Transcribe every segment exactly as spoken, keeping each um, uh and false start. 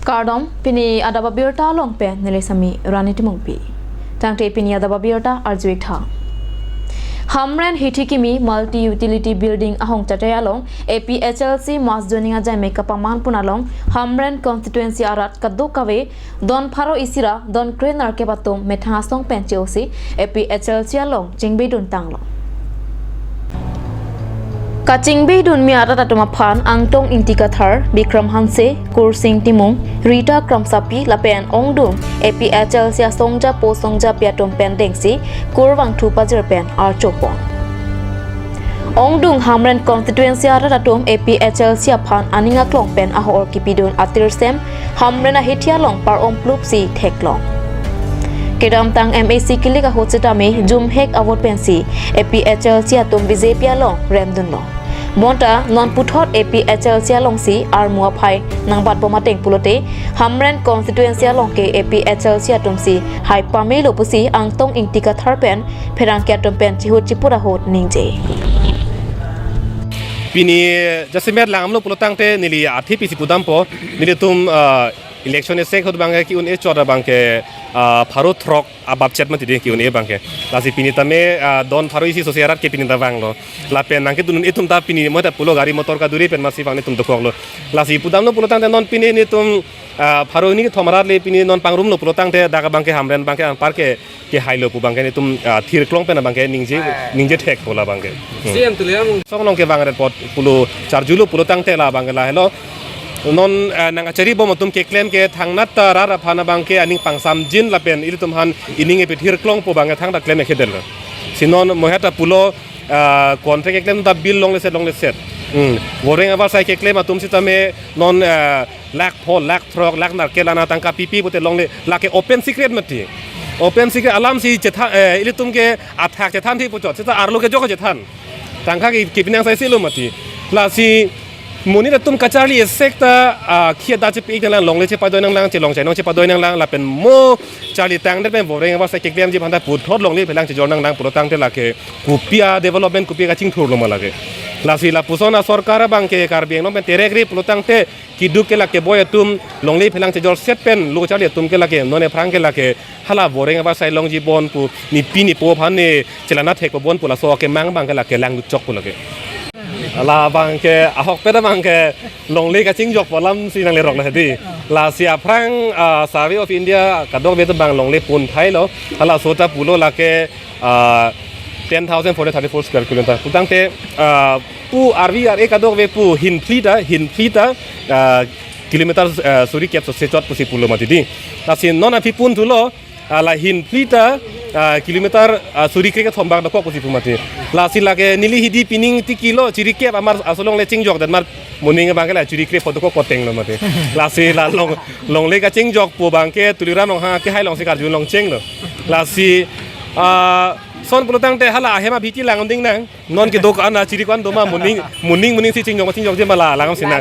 Kardom, pini adap abirta along pen neli Sami Rani Timungpi. Tangte pini adap abirta arju-ik tha. Hamren Hethikimi Multi Utility Building ahong chatai along A P H L C mass joining ajai me kapaman pon along Hamren constituency arat kadokave don pharo isi ra don kre-nerkep atum methang asong pen che-osi A P H L C along chingbidun tanglo. Kachingbidunmi arat atum aphan Angtong Ingti Kathar, Bikram Hanse, Kursing Timung, Rita Kramsapi lapen ongdung A P H L C asongja po songjapi atum pen dengsi kurvangthu pajir pen archopon. Ongdung Hamren constituency arat atum A P H L C aphan aning aklong pen ahor kipidun atirsem Hamren ahithi along par-om plupsi theklong. Kedamtang M A C kilik ahut sitame jumhek avote pensi A P H L C atum B J P along remdunlo. Bonta non puthot A P H L C alongsi armu aphai nangbatbom ateng pulote Hamren constituency along ke A P H L C atumsi hai pamelo pusi Angtong Ingti Kathar pen pherangke atum pen chihut chiput ahut ningje. Pini jasemet langlo pulo tangte neli athe pisi pudampo, nelitum, ah, election esek ahut abangke ki-un-e chot abangke, ah, pharo throk abapchet mati di ki-un-e abangke. Lasi pini tame, ah, don pharo isi sosi arat ke pini ta vanglo. Lapen nangkedun itum ta pini mo ta pulo gari motor kaduri pen masi vang netum dokoklo. Lasi pudamlo pulo tangte non pini netum, ah, pharo hini kethom arat le pini non pangrumlo pulo tangte dak abangke Hamren abangke anpar ke kehailo pu abangke netum, ah, thirklong pen abangke ningje, ningje thekpo la abangke. Hmm. C M Tuliram. Song along kevang ret apot pulo charjulo pulo tangte la abangke lahelo. Non, ah, nang kacharibom atum keklem ke thangnat ta rat aphan abangke aning pangsamjin lapen ilitum aphan ining epi thirklongpo abangke thangta klem ekedetlo. Si non mo heta pulo, ah, contract keklem ta bill longleset longleset. Hmm. Voreng avarsai keklem atum sitame non, ah, lakh pho, lakh throk, lakh nerkep lana tangka pipi pute longle, lake open secret mati. Open secret alamsi chethan, eh, ilitum ke athak chethan thik puchot, seta arlo kejok chethan. Tangka ke kepi nangsaisilo mati. Lasi monit atum kacharli esek ta, ah, khia da chepi nanglang, longle chepadoi nanglang, chelong chainong chepadoi nanglang, lapen mo charli tangdet pen voreng avarsai keklemji aphan ta puthot longle phelang chejor nanglang pulo tangte lake kopi a-development kopi kachingthurlo ma lake. Lasi lapuson asorkar abangke Karbi Anglong pen terekre pulo tangte keduk kelak keboi atum, longle phelang chejorset pen lo charli atum ke lake, non aphrang ke lake hala voreng avarsai longji bon pu, nepi nepo aphan ne chelana thekpo bon pu laso kemang abangke lake langdut chok pu lake. Hala abangke ahokpet abangke longle kachingjokpo alamsi nanglerok la hedi. Lasi aphrang, ah, Survey of India kadokave atum abang longle pon thailo. Halaso ta pulo lake, ah, ten thousand four hundred thirty-four square kilometer. Pu tangte, ah, pu R V R A kadokave pu hinphli ta, hinphli ta, ah, kilometer, ah, suri kep sose chot pusi pulo mati di. Lasi non aphi pon thulo, ah, la hinphli ta, ah, kilometer, ah, suri kre kethom bak dokok pusi pu mati. Lasi lake neli hidi pining tikilo chiri kep amar asolong le chingjokdet mar moning abangke la chiri kre pho dokok potenglo mati. Lasi la long, longle kachingjokpo abangke Tuliram Ronghang akehai alongsi karjulong chenglo. Lasi, ah, son pulo tangte hala ahem abhiti lang ding nang. Non ke dokan a chiri ko-an doma moning, moning, moning si chingjok, chingjokje ma la lang si nang.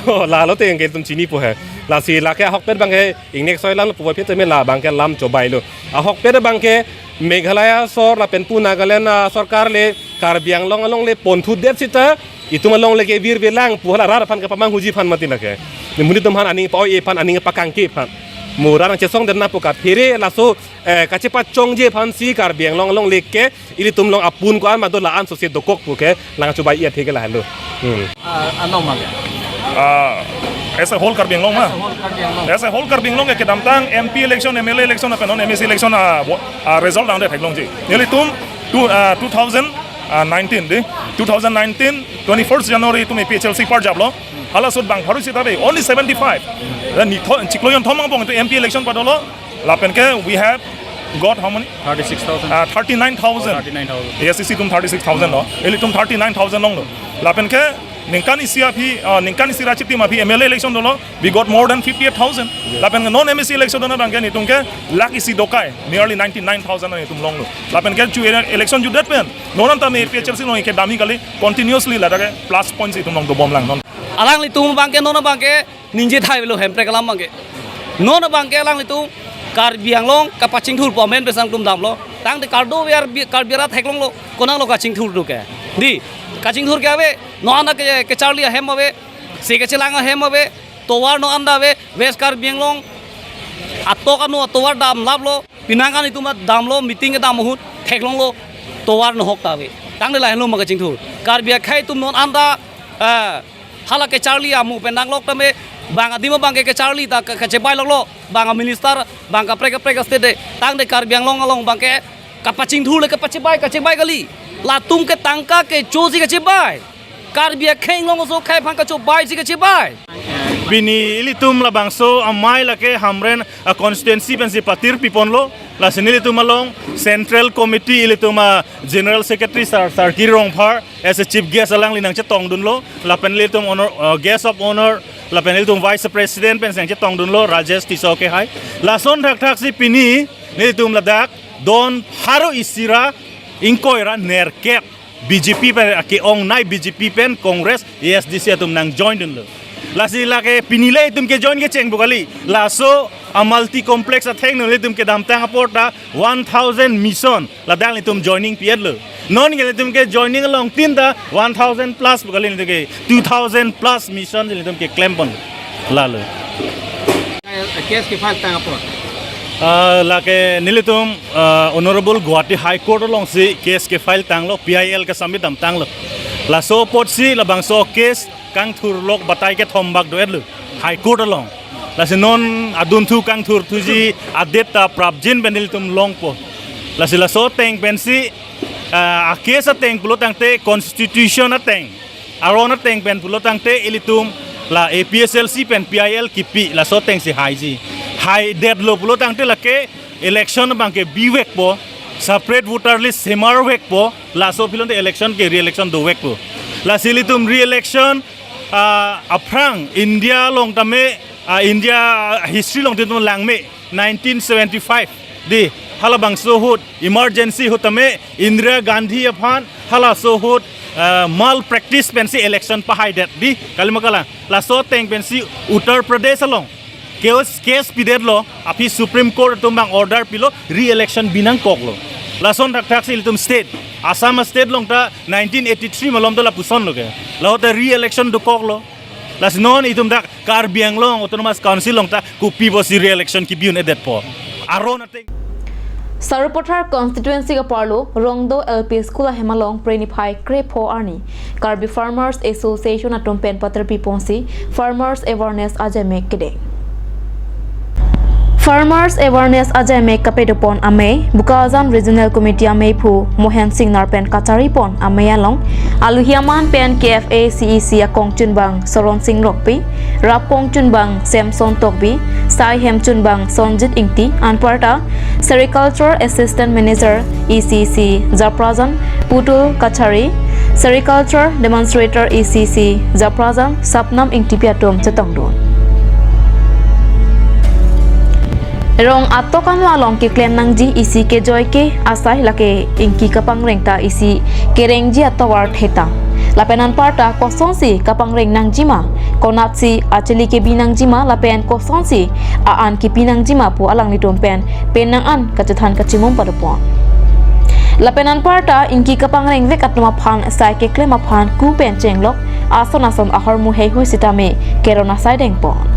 Oh, lalo te yang ke tum chinipo he. Lasi lake ahokpet abangke ingnek soi lang puvoiphit tame la abangke lam chobailo. Ahokpet abangke Meghalaya asor lapen pu Nagaland asorkar le Karbi Anglong along le ponthudet sita itum along le kevir velang pu hala rat aphan kapamanghuji aphan mati lake. Nemonit atum aphan aning pa-oi aphan aning pakangke aphan. Mo rat nangchesongdet nangpo kaphere laso, eh, kachepachongje aphansi Karbi Anglong along le ke ilitum along apun ko-an ma do la-an sose dokok pu ke lang chobai-et theke lahelo. Hmm. Ah, ano ma ke? Ah, as a whole Karbi Anglong ma? As a whole Karbi Anglong. As a whole Karbi Anglong ke kedamtang M P election, M L A election, lapen non M A C election, ah, wo-, ah, result nangdet theklongji. Nelitum two, ah, two thousand nineteen di, two thousand nineteen, twenty-first January itum A P H L C apar japlo. Halaso ahut bang pharo isi ta ave, only seventy-five. Dan ni tho, chiklo jonthom angbong itum M P election padolo. Lapen ke we have got how many? Thirty-six thousand. Ah, thirty-nine thousand. Oh, thirty-nine thousand. A S D C atum thirty-six thousand lo. Ilitum thirty-nine thousand longlo. Lapen ke ningkan isi aphi, ah, ningkan isi ra chitim aphi M L A election dolo, we got more than fifty-eight thousand. Yes. Lapen ke non M A C election dona abangke netum ke lakh isi dokai, nearly ninety-nine thousand netum longlo. Lapen ke chu ele-, election jutdet pen non anta me A P H L C along ke damji kali, continuously ladak ke plus points itum long dobom lang non. Alanglitum abangke non abangke ningje thai lo Hemprek alam abangke. Non abangke alanglitum Karbi Anglong kapachingthurpo amen pen sang tum damlo. Tangte kardom ver bi-, Karbi arat theklonglo. Konatlo kachingthur do ke? Di, kachingthur ke ave, non ana ke, kecharli ahem ave, se kachelang ahem ave. Tovar non anta ave, West Karbi Anglong atok anu atovar damlaplo, penang an itum damlo, meeting kedam ahut theklonglo, tovar nohok ta ave. Tangte lahelo ma kachingthur. Karbi akhei atum non anta, eh, hala kecharli amu pen nanglok tame, bang adim abang ke kecharli ta ke-, kachebailoklok, bang a minister, bang kaprek kaprek a state de, tangte Karbi Anglong along bang ke kapachingthur le kapachebai, kachebai kali. Latum ke tangka kechosi kachebai. Karbi akhei Anglong aso akhei aphan kachobaisi kachebai. Pini ilitum labangso amei lake Hamren a constituency pensi patir piponlo. Lasi nelitum along Central Committee ilitum a General Secretary Sir, Sir Kiri Rongphar as a chief guest alangli nangchetongdunlo. Lapen ilitum honor, uh, guest of honor, lapen ilitum vice president pensi nangchetongdunlo, Rajesh Tisso kehai. Lason thakthaksi pini nelitum ladak don pharo isi ra ingkoi ra nerkep B J P pen, ake-ongnei B J P pen Congress, A S D C atum nangjoindunlo. Lasi lake pini le itum kejoin kecheng pu kali. Laso a multi complex athengno ilitum kedamtang apor ta one thousand mission ladak ilitum joining pi-etlo. Non ke ilitum kejoining along tin ta one thousand plus pu kali, ilitum ke two thousand plus mission ilitum keklempon. Lalo. Case kefile tang apot. Ah, lake nelitum, ah, Honorable Guwahati High Court alongsi case kefile tanglo, P I L kesami damtanglo. Laso apotsi labangso case kangthurlok batai kethom bak do-etlo High Court along. Lasi non adunthu kangthurthuji a-date ta prapjin pen nelitum longpo. Lasi laso ateng pensi, ah, a case ateng pulo tangte constitution ateng, aron ateng pen pulo tangte ilitum la A P H L C pen P I L kipi, laso atengsi haiji. Haidetlo pulo tangte lake election abang ke bivekpo, separate voter list semarvekpo, laso aphi lonte election ke re-election dovekpo. Lasi ilitum re-election, ah, aphrang India along tame, ah, India history along ilitum langme nineteen seventy-five di, halabangso ahut emergency ahut tame Indira Gandhi aphan halaso ahut, ah, malpractice pensi election pahaidet di, kalima kalang. Laso ateng pensi Uttar Pradesh along case, case pidetlo, aphi Supreme Court atum bang order pilo, re-election binangkoklo. Lason thakthaksi ilitum state, Assam state along ta nineteen eighty-three malom ta lapusonlo ke. Lahota re-election dokoklo. Lasi non itum dak Karbi Anglong Autonomous Council along ta kopi pusi re-election kibi un-edetpo. Aron ateng. Sarupathar constituency kaparlo Rongdo L P School ahem along Phre niphai krepho arni Karbi Farmers Association atum pen patir piponsi Farmers Awareness ajaimek kedeng. Farmers Awareness ajaimek kapedopon amei, Bokajan Regional Committee ameiphu Mohen Singnar pen kacharipon amei along, aluhi aman pen K F A C E C akongchunbang Soron Sing Rokpi, rap kongchunbang Samson Tokbi, sai hemchunbang Sonjit Ingti, anparta Sericulture Assistant Manager E C C Japrajan Putul Kachari, Sericulture Demonstrator E C C Japrajan Sapnam Ingtipi atum chetongdun. Rong atok anlo along keklem nangji isi kejoi ke asai lake ingki kapangreng ta isi kerengji atovar theta. Lapen anparta kosonsi kapangreng nangjima, konatsi achili kebi nangjima lapen kosonsi a-an kipi nangjima pu alanglitum pen penang an kachethan kachimum padopon. Lapen anparta ingki kapangrengvek atum aphan sai keklem aphan ku pen chenglok ason ason ahormu heihui sitame keron asai dengpon.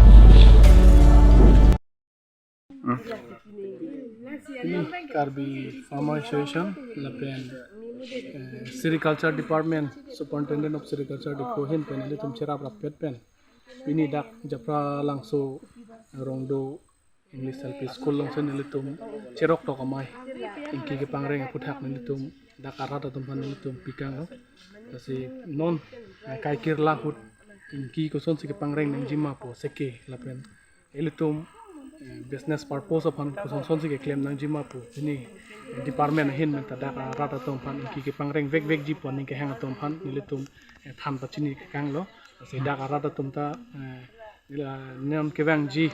Ini Karbi Farmer Association lapen, eh, Sericulture Department, Superintendent of Sericulture Diphu ahin pen ilitum cherap rappet pen pini dak Japralangso Rongdo English L P School alongsi nelitum cherok tok amei, ingki kepangreng aphuthak nelitum dak arat atum aphan nelitum pikanglo. Lasi non, eh, kaikir lahut ingki kosonsi kepangreng nangjima pu seke lapen ilitum, eh, business purpose aphan kosonsonsi keklem nangjima pu pini, eh, department ahin pen ta dak arat atum aphan ingki kepangrengvekvekji pu aning kehang atum aphan nelitum, eh, than pachini kekanglo. Lasi dak arat atum ta, eh, nila non kevangji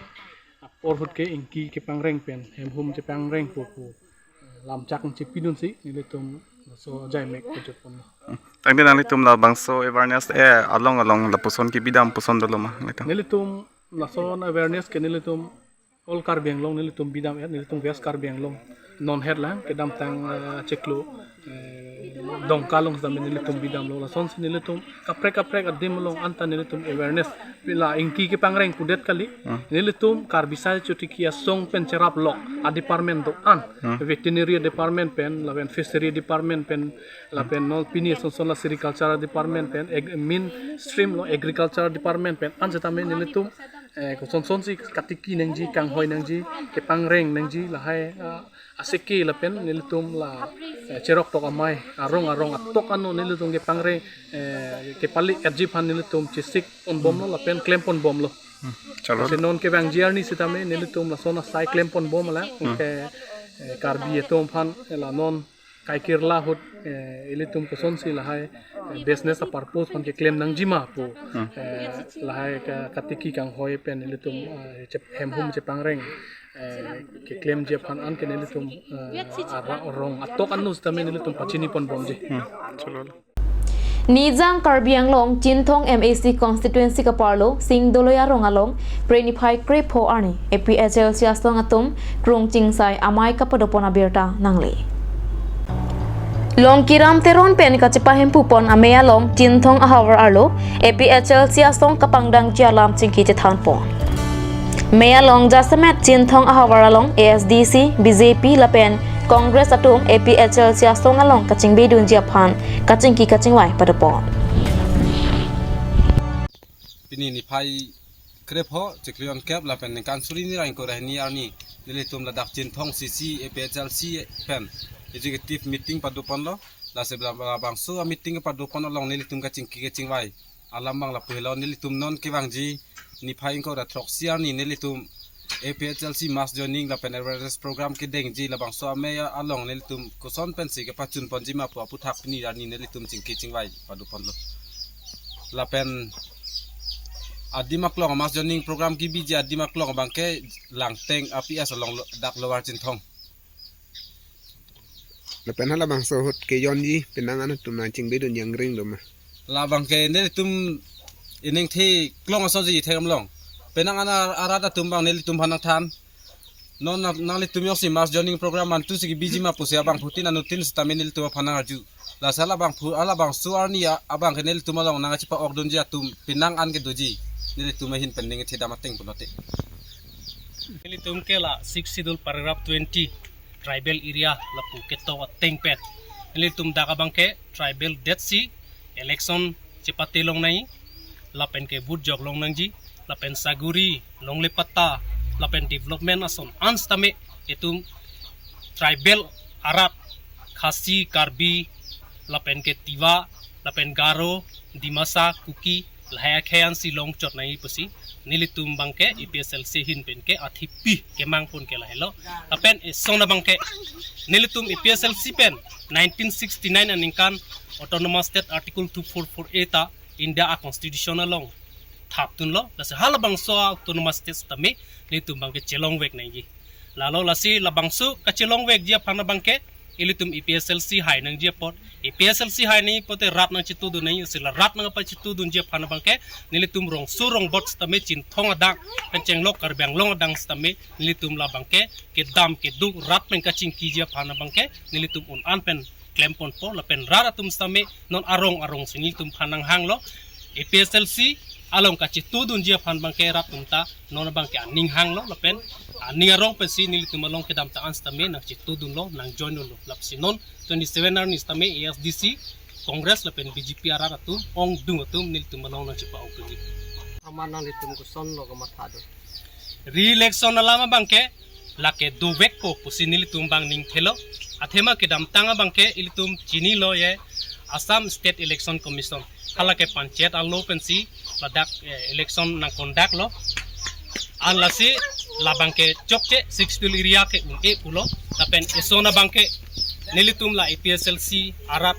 apor ahut ke ingki kepangreng pen hemhum chepangrengpo pu, eh, lamchak chepidunsi nelitum laso ajaimek pajutponlo. Tangte nanglitum labangso awareness, eh, along along lapuson kebidam puson dolo ma nelitum? Nelitum lason awareness ke nelitum All Karbi Anglong nelitum bidam-et, nelitum West Karbi Anglong non het lang kedamtang, eh, chiklo, eh, Dongka along sitame nelitum bidamlo, lasonsi nelitum kaprek kaprek adim along anta nelitum awareness, la ingki kepangreng pudet kali. Hmm. Nelitum Karbi Sai Chotiki Asong pen cherap lok a department do-an, Hmm. veterinary department pen, lapen fishery department pen, lapen non pini ason son la sericulture department pen, ag-, main stream lo agriculture department pen an sitame nelitum, eh, koson sonsi katiki nangji, kanghoi nangji, kepangreng nangji lahai, ah, asiki lapen nelitum la, eh, cherok tok amei arong arong atok ano nelitum kepangreng, eh, kepali etji aphan nelitum chesik ponbomlo lapen klem ponbomlo. Hmm. Chalo. Lasi non kevangji arni sitame nelitum lason asai klem ponbom la. Hmm. Ke, eh, Karbi atum aphan, eh, la non kaikir lahut, eh, ilitum kosonsi lahai, eh, business a purpose aphan keklem nangji ma pu. Hmm. Eh, lahai ka-, katiki kanghoi pen ilitum, eh, chep-, hemhum chepangreng, eh, keklemji aphan anke nelitum, eh, ara-, arong atok ano sitame nelitum pachini ponbomji. Hmm. Chalo. Nijang Karbi Anglong Chinthong M A C constituency kaparlo Singdoloi arong along Phre niphai krepho arni A P H L C asong atum krung chingsai amei kapadopon abirta nangle. Longkiram Teron pen kachepahemphu pon amei along Chinthong ahavar arlo A P H L C asong kapangdangji alam chingki chethanpon. Mei along jasemet Chinthong ahavar along A S D C, B J P lapen Congress atum A P H L C asong along kachingbedunji aphan kachingki kachingvai padopon. Pini niphai krepho chiklo onkep lapen ningkan suri ni ra ingkoi ra hini arni nelitum ladak Chinthong C C A P H L C pen executive meeting padoponlo, lasi la, labangso a meeting padopon along nelitum kachingki kachingvai alam abang lapu helo, nelitum non kevangji niphai ingkoi ra throksi arni nelitum A P H L C mass joining lapen awareness program kedengji labangso amei along nelitum koson pensi kepachun ponji ma pu aputhak pini arni nelitum chingki chingvai padoponlo. Lapen adim aklong mass joining program kebiji adim aklong abangke Langteng a P S along lo-, dak Lower Chinthong. Lapen halabangso ahut kejonji penang an atum nangchingbedun jangring do ma? Labangke nelitum ining the klong asoji theklong. Penang an arat atum abang nelitum aphan nangthan. Non nang, nanglitum jongsi mass joining program mantu si kebiji ma pusi abangphutin anuttin sitame nelitum aphan nangarju. Lasi halabangphu, halabangso arni a, abangke nelitum along nangkachepa-okdunji atum penang an kedoji. Nelitum ahin pen ning thedam ateng pulote. Nelitum ke la Sixth Schedule paragraph twenty tribal area lapu ketok ateng pen nelitum dak abangke tribal detsi election chepate longnang, lapen ke vote jok longnangji, lapen saguri, longle patta, lapen development ason an sitame itum tribal arat Khasi, Karbi, lapen ke Tiwa, lapen Garo, Dimasa, Kuki, lahai akhei ansi longchot nangji pusi nelitum abangke A P H L C ahin pen ke athipi kemang pon ke lahelo. Lapen eson abangke nelitum A P H L C pen nineteen sixty-nine aningkan Autonomous State Article two four four A ta India a Constitution along thapdunlo. Lasi halabangso Autonomous State tame nelitum abangke chelongvek nangji. Lalo lasi labangso kachelongvekji aphan abangke ilitum A P H L C hai nangji apot. A P H L C hai nangji apote rat nangchetudun nangji, lasi la rat nangpachetudunji aphan abangke nelitum rongso rongbot sitame Chinthong adang pen chenglok Karbi Anglong adang sitame nelitum labangke kedam keduk rat pen kachingkiji aphan abangke nelitum un an pen klem ponpo, lapen rat atum sitame non arong arong si nelitum aphan nanghanglo. A P H L C along kachetudunji aphan abangke rat atum ta non abangke aning hanglo, lapen aning arong pensi nelitum along kedamtang an sitame nangchetudunlo, nangjoindunlo. Lasi non twenty-seven arni sitame A S D C, Congress lapen B J P arat atum, ongdung atum nelitum along nangchepa-okdunji. Amat nanglitum kosonlo kamathado? Re-election alam abangke lake dovekpo pusi nelitum abang ningthelo. Athema kedamtang abangke ilitum chinilo ye Assam State Election Commission. Halake panchayat alo pensi ladak, eh, election nangkondaklo. An lasi labangke chokche Sixth Schedule area ke un-e pulo. Lapen eson abangke nelitum la A P H L C arat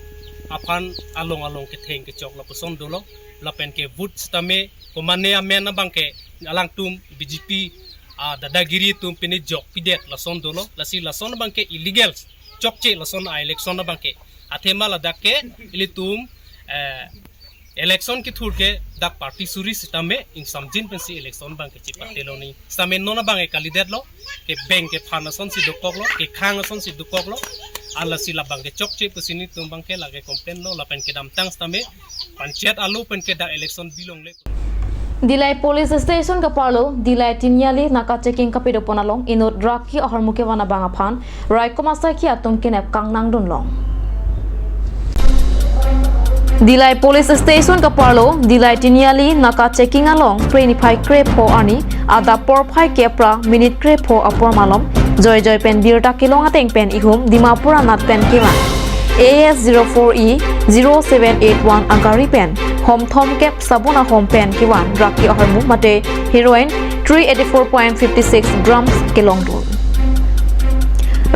aphan along along ketheng kechok lapuson dolo. Lapen ke vote sitame komane amen abangke alangtum B J P, ah, dadagiri atum pine jokpidet lason dolo. Lasi lason abangke illegal chokche lason a-election abangke. Athema ladak ke ilitum, eh, election kethur ke dak party suri sitame ingsamjin pensi election abang ke chipate lo ni. Sitame non abang ke kalidetlo, ke bank kephan asonsi dokoklo, kekhang asonsi dokoklo. Alasi labang ke chokche pusi nelitum abang ke lake complain lo, lapen kedamtang sitame panchayat alo pen ke dak election bilongle. Dillai Police Station kaparlo, Dillai Tiniali naka checking kapidopon along inut drug ki ahormu kevan abang aphan raikom asaikhi atum kenep kangnangdunlong. Dillai Police Station kaparlo, Dillai Tiniali naka checking along Phre niphai krepho arni adap porphai kep ra minute krepho apor malom joijoi pen birta kelong ateng pen ihum Dimapur anat pen kevan A S zero four E zero seven eight one agari pen hom thomkep sabun ahom pen kevan drug ki ahormu mate heroin three eighty four point fifty six grams kelongdun.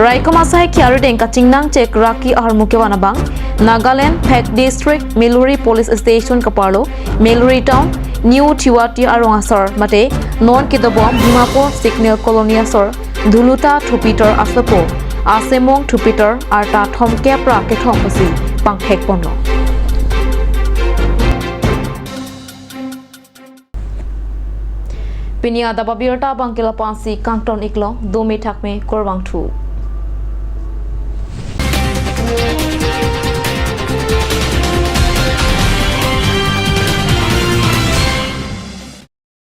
Raikom asaikhi arideng kachingnang chek drug ki ahormu kevan abang Nagaland Phek District Meluri Police Station kaparlo Meluri Town New Tiwati arong asor mate non kedobom Dimapur Signal Colony asor Dhuluta Thupitor asopo Asemong Thupitor arta thomkep ra kethom pusi pangthekponlo. Pini adap abirta abang ke lapu-ansi kangton iklo, dome thakme, kurvangthu.